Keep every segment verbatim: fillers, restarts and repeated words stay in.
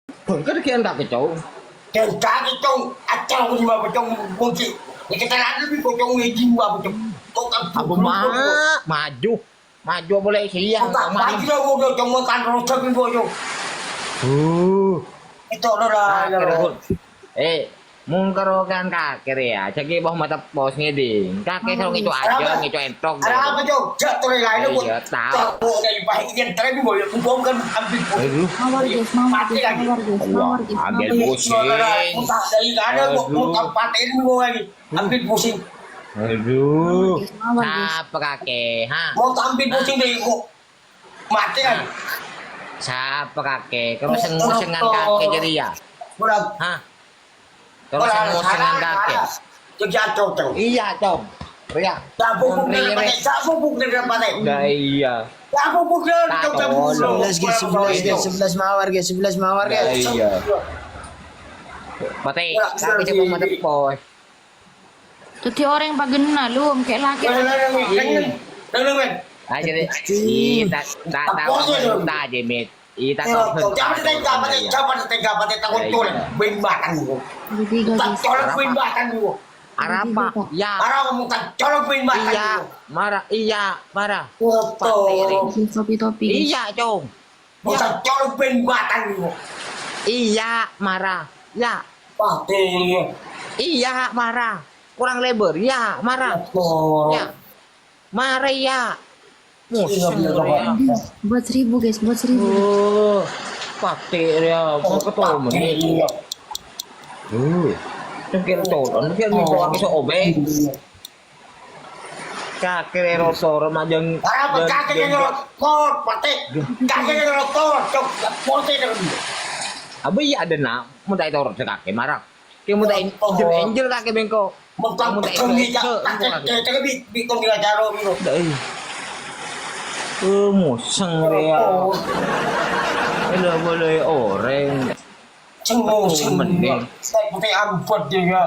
Bengker kian tak kecau. Dan kaki cong, acau lima pocong kunci. Ini kita lagi lebih pocong ini dua pocong. Kok kan Abu ma-, maju. Maju boleh siang. Kok tak maju lah, udah cong, mau kan rosak nih, bocong. Uh. Itu udah lah, Ah, ya. Kira pun. Eh, mung karo kan kakek ya, jagi bah mata pos ngeding. Kakek selalu ngeco aja, ngeco entok. Ada apa, Cok? Jak, tuh, lain, Iya, buat tahu. Tahu, kayak pakai ikan tren, boy. Aku bom kan ambil, boy. Aduh. Mawar, guys, mawar, Mati guys, lagi. Mawar, guys, Wah, mawar, guys, ambil mawar. Pusing. Entah dari mana, mau, mau Aduh. Tampatin, boy, lagi. Ambil pusing. Aduh. Mawar, guys, mawar, guys. Siapa kakek, ha? Mau tampil pusing deh, kok. Mati kan? Siapa kakek? Kalau seng-, sengan kakek jadi ya? Kurang. Hah? Kalau seng-, sengan kakek? Jadi acau, Cong. Iya, Cong. Ria. Siapa pukul Rire. Pakai? Siapa pukul pakai? Dah iya. Siapa pukul? Tak Cong, siapa tolong. Pukul? Sebelas, guys, sebelas, guys, sebelas mawar, guys, sebelas mawar, guys. Dah iya. Pati, Wah, kakek coba mati pos. Daddi orèng pagenna, Lum, kè lakè. Neng, neng, neng, neng, neng, neng, neng. Ah, jadi, Cing. Ih, tak, tak, tak, Apa sih, Lum? Tak aja, Mit. Ih, tak, Eh, tak, jangan tak, ditega, tak, Pati, tak, jangan ditega, Pati, takut Iya. Tuh, bing batang gua. Jadi, Tak guys. Colok Arapa? Bing batang gua. Arapa? Jadi, Kak. Ya. Marah kamu tak colok bing batang Iya, gua. Marah. Iya, marah. Foto. Pati, Ri. Topi-topi, guys. Iya, Cong. Mau Ya. Tak colok bing batang gua. Iya, marah. Ya. Pati. Iya, marah. Kurang lebar. Ya, marah. Foto. Ya. Marah, ya. Iya, Musuh, bener, ya. Pak. Buat seribu, guys, buat seribu. Oh, pati, ya. Oh, Buat ketemu, pati, nih. Iya. Uh, cengkel turun, dia nih, kok bisa obeng. Iya. Kakè rotor majang. Para jang-, pecah kakè jang-, rotor, Pati. Kakè rotor, cok, poti dong. Abah iya ada nak, mau tak turun se kakè marah. Kè mau tak in-, Oh. Angel, angel kakè bengko. Mau tak Mau tak pegang itu, nih, Cak. Cak, Cak, Cak, Cak, bi-, bi-, kong gila jaro, gitu. Dah, iya. Eh, museng, ya. Oh. Ini boleh orang. Cengeng, Betul, cengeng. Mending. Saya pakai ambot dia, ya.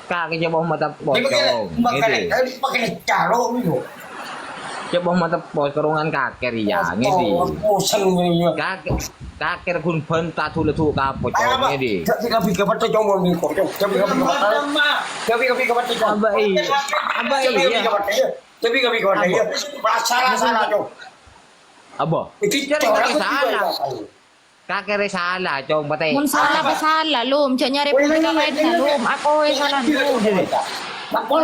Kakè coba mata Dia pakai, pocong, pakai, ngedi. Dia pakai caro gitu. Coba mata pos kerungan kakè ria, ngedi. Oh, pusing dia, ya. Kakè, kakè gun banta dulu tuh kapocong, Apa? Ngedi. Tapi, tapi, kapan tuh cowok nih, kocok? Tapi, tapi, kapan tuh? Tapi, tapi, kapan tuh cowok? Abah, iya. Abah, Tapi, iya. Tapi, kapan tuh, ya? Tapi, tapi, kapan tuh, ya? Apa? Salah, salah, cowok. Abah. Itu Jadi cowok kakè aku salah. Juga. Kakè rè sala, Cong, patè. Mon sala, apa sala, Lum? Jhâ' nyarè pon ka laènna, Lum. Akoè sala, Lum.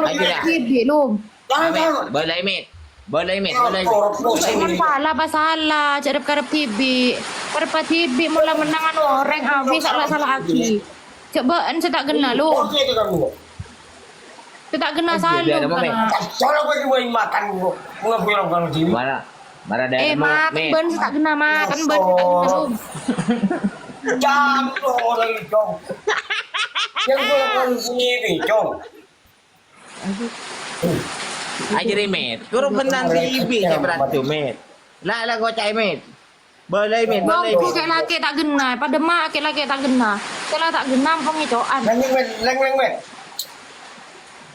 Aja, ya. Dhibi', Lum. Met, bâlâi, Met. Bâlâi, Met, bâlâi, Met. Mon sala, apa sala? Jhâ' rep-karep dhibi'. Karep dhibi', mon la mennang anu orèng, abis sala-sala'aghi. Jhâ' bâ'en sè ta' ghenna, Lum. Sè ta' ghenna Aja, salong, dia ada momen. Kana. Colok bagi main makan gua. Gua bilang kalau sini. Mana? Mana ada Eh, mau, makan Met? Bân sè ta' ghenna, makan bân sè ta' ghenna, Lum. Jatuh orang itu. Yang gua lakukan sendiri, Cong. Aja deh, Met. Guru benar si Ibi, saya berat tuh, Met. Lah, lah, kocak, Met. Bâlâi, Met, bâlâi, Met. Kè lakè ta' ghenna, padâ ma' kè lakè ta' ghenna. Kè la ta' ghenna, ampon ngèco'an. Leng, leng, Met. Leng, leng, Met.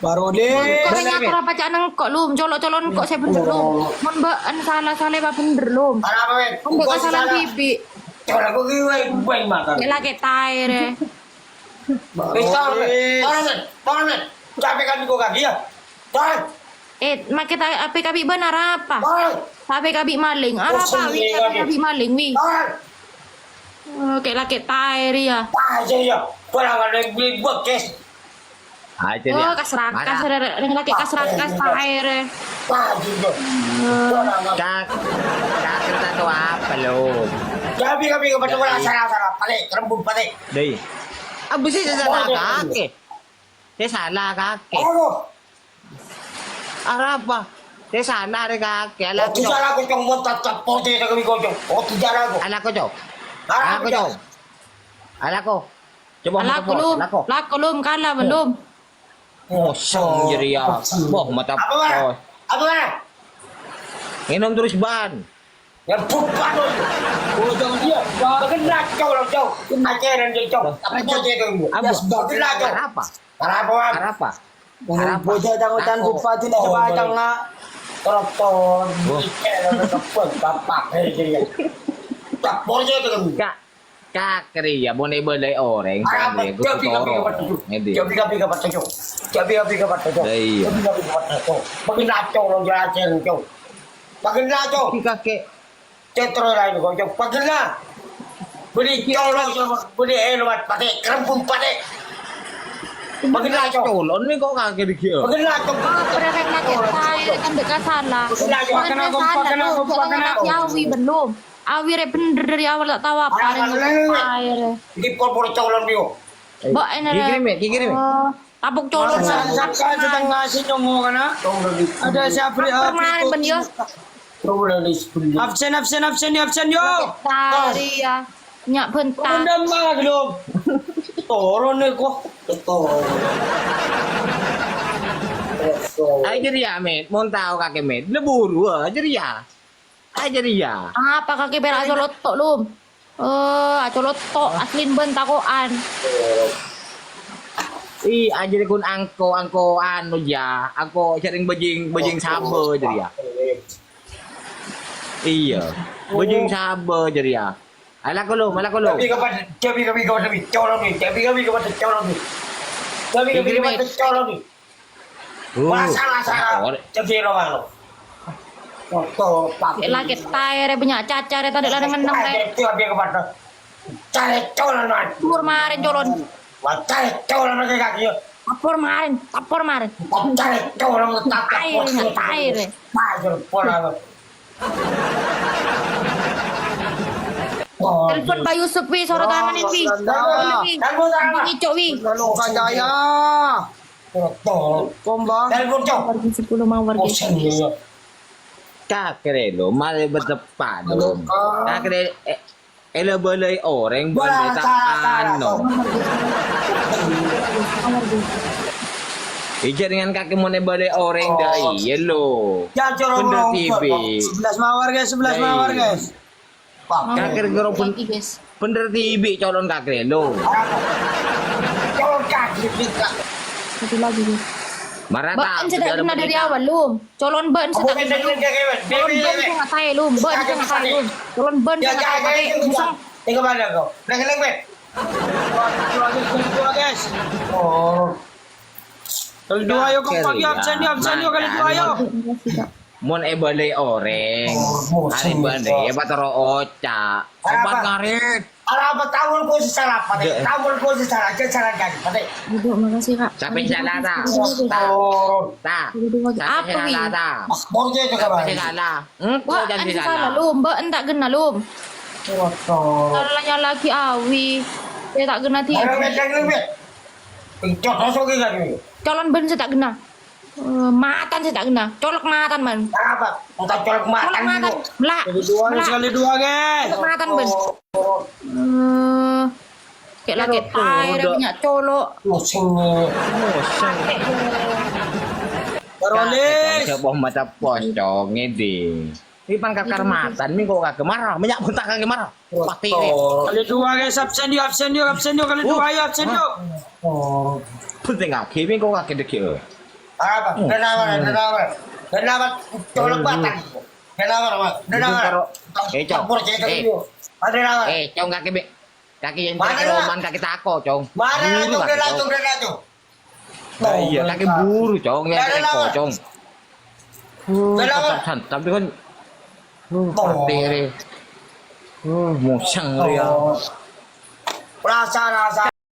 Bârâmma, Lè. Mon kok Bâlâi, Met. Ngator apa ca' nengko', Lum? Colo'-colo' nengko' sè bhendher, Lum. Oh. Mon bâ'en sala-sala apa bhendher, Lum. Arapa, Met? Mon bâ'en Kok sala sala? Dhibi'. Colo' kok ghi wae, wae makan. Kè lakè taè rè. Bârâmma, Met. Bârâmma, Met. Bârâmma, Met. Capek kan kok kaki ya? Bârâmma. Eh, makè ta-, apè kabi' bân arapa? Bârâmma. Apè kabi' malèng? Arapa, Wi? Apè kabi' malèng, Wi? Bârâmma. Oh, kè lakè taè rè, ya. Taè rè, ya. Barang ada yang beli bekas. Aja dia. Oh, kas rakas, Mana? Rè, rè, rè, lakè kas rakas, taè rè. Taè rè. Eh. Barang ada. Kak, kak, kita tahu apa, lo? Gabi, gabi, gabi, Gabi. Salah, salah. Balik, rembuk balik. Dei. Abis itu salah kakè. Saya salah kakè. Oh. Arapa? Saya salah rè kakè. Alah, Oh, Cok. Salah, Cok. Mau tak, tak, poti, tak, kami, Cok. Oh, salah, Cok. Alah, Cok. Salah, Alah, Cok. Cok. Alah, Cok. Coba Alah, mata pos. Lum. Alah, Cok. Alah, Lum. Kalah, belum? Kosong jadi ya. Boh, mata Apa, Bang? Pos. Apa, Bang? Minum terus, Ban. Ya, bukan, Bang. Oh, jangan dia. Bang. Kena, Cok, Cok. Kena cairan dia, Cok. Apa, Cok? Apa? Kena, Cok. Arapa? Arapa, Bang? Arapa? Arapa? Bocah cangkocan Tako. Bupati nak Oh, coba baik. Cang, nak. Telepon, Wah. Mikir, ada telepon, bapak, eh, jadi. Tak boleh itu kan. Kak, Kakè rèya mon èbâlâi orèng, Arapa? Kakè Jabi, kabi, kabi, kabi, Cok. Ngèdè. Jabi, kabi, kabi, Cok. Jabi, kabi, kabi, Cok. Lah, iyâ. Jabi, kabi, kabi, Cok. Bâgâna, Cok, lo jelasin, Cok. Bâgâna, Cok. Kakè. Cetro laèn, Cok. Bâgâna. Bânnè colo', Cok. Bânnè èlowat patè, kerempun patè. Bâgâna, Cok. Colo' nèko kakè dâgghi', oh. Bâgâna, Cok. Ah, prèwèt lagi taè, kan dek kasala. Bâgâna, Cok. Bâgâna, Cok. Bâgâna, Cok. Bâgâna, Cok. Awi belum. Awi rè bhender dâri awal ta' tao apa rè. Awi rè. Iki pol-pol colon, yo. Mbok ene rè. Kirim, ya, kirim, ya. Oh, tapuk colon. Masa saka setengah si nyongo kana? Ada si Abri, Abri marèn, Ben, yo. Absen, absen, absen, yo, absen, yo. Tari, ya. Nyak bentar. Turun dan malah belum. Turun nih, kok. Turun. Ayo, jadi ya, Met. Mon tao kakè, Met. Leburu, ah, jadi ya. Aja dia. Apa kakè pèra' acolot tok, Lum? Eh, acolot tok, aslin bân tako'an. Ih, aja kun angko, angko anu ya. Angko sering bajing, bajing sabe jadi ya. Iya, bajing sabe jadi ya. Ala ko, Lum, ala ko, Lum. Jabi kapan, jabi kapan, kapan, jabi, colong ni, jabi kapan, kapan, colong ni. Jabi kapan, kapan, colong ni. Uh, Masalah-masalah ore. Jadi lo malu. Foto, papi. Lagi tae rè bânnya' caca rè tadâ' lanang ennem rè. Ayo, dia, dia kemana? Cari colon, man. Tapor marèn colon. Wah, cari colon lagi kaki, yo. Tapor marèn, tapor marèn. Cari colon, tetap tae rè, tae rè. Ayo, pola lo. Oh, Telepon Pak Yusuf, wi, soro tangan, wi. Telepon, wi. Telepon, telepon. Ngicok, wi. Telepon, Pak Jaya. Telepon. Telepon, Cok. Warga sepuluh mawar, guys. Pusing, ya. Kakè rè lo, malè betepa lo. Kakè rè, eh, èla bâlâi orèng, bân ta' ano. Ija dengan kakè mon èbâlâi orèng, dâ' iyâ lo. Bender tibi. Sebelas mawar, guys, sebelas mawar, guys. Kakè rè karo bender tibi colon kakè rè lo. Colon kakè rè. Satu lagi, guys. Marata. Bâ'en sè ta' kenna dâri awal, Lum. Colon bâ'en sè ta' kenna, Lum. Colon bâ'en sè ta' tae, Lum. Bâ'en sè ta' tae, Lum. Colon bâ'en sè ta' tae. Musang. Tiga mana kau? Lagi, lagi, Bet. Dua, guys, dua, guys. Oh. Kali dua, yo, kompak, yo, absen, yo, absen, yo, kali dua, yo. Mon èbâlâi orèng, arè bân rè, ya, patoro oca'. Obat ngarit. Arapa taon ko sè sala, Pak? Taon ko sè sala, jhâ' sala kali, Pak. Ibu, makasih, Kak. Siapa yang salah, ta? Ta. Ta. Siapa yang salah, ta? Siapa yang salah? Engko' jhâ' sè sala. Lum, bâ'en ta' kenna, Lum. Waduh. Salanya lagi awi. Sè ta' kenna di. Ayo, Bet, ayo, Bet. Pencet, masuk lagi. Calon bân sè ta' kenna. Eh, matan sè ta' kenna. Colok matan, man. Apa? Engko' colok matan. Colok matan. Melak. Kali dua, melak. Sekali dua, guys. Colok matan, bân. Oh. Eh, kayak lagi tae, bânnya' colok. Pusing. Pusing. Kayak, eh. Barolis. Siapa mata pocong ini? Ini pangkat karmatan, minggu kagak marah. Banyak bentak kagak marah. Pati. Kali dua, guys, absen yuk, absen yuk, absen yuk, kali dua, ayo, absen yuk. Oh. Penting lagi, ini kok kaki degi, eh. Apa? Kenapa? Kenapa? Kenapa? Colok batang. Kenapa, Mas? Kenapa? Eh, Cong. Campur, cek dulu. Ada apa? Eh, Cong, kaki be-, kaki yang mana, terkeroman, kaki tako, Cong. Mana, Cong? Udah lah, Cong, udah lah, Cong. Nah, iya, kakek buru, Cong. Ya, kakek pocong. Santai, santai, kan. Pati, re. Musang, ya. Rasa-rasa.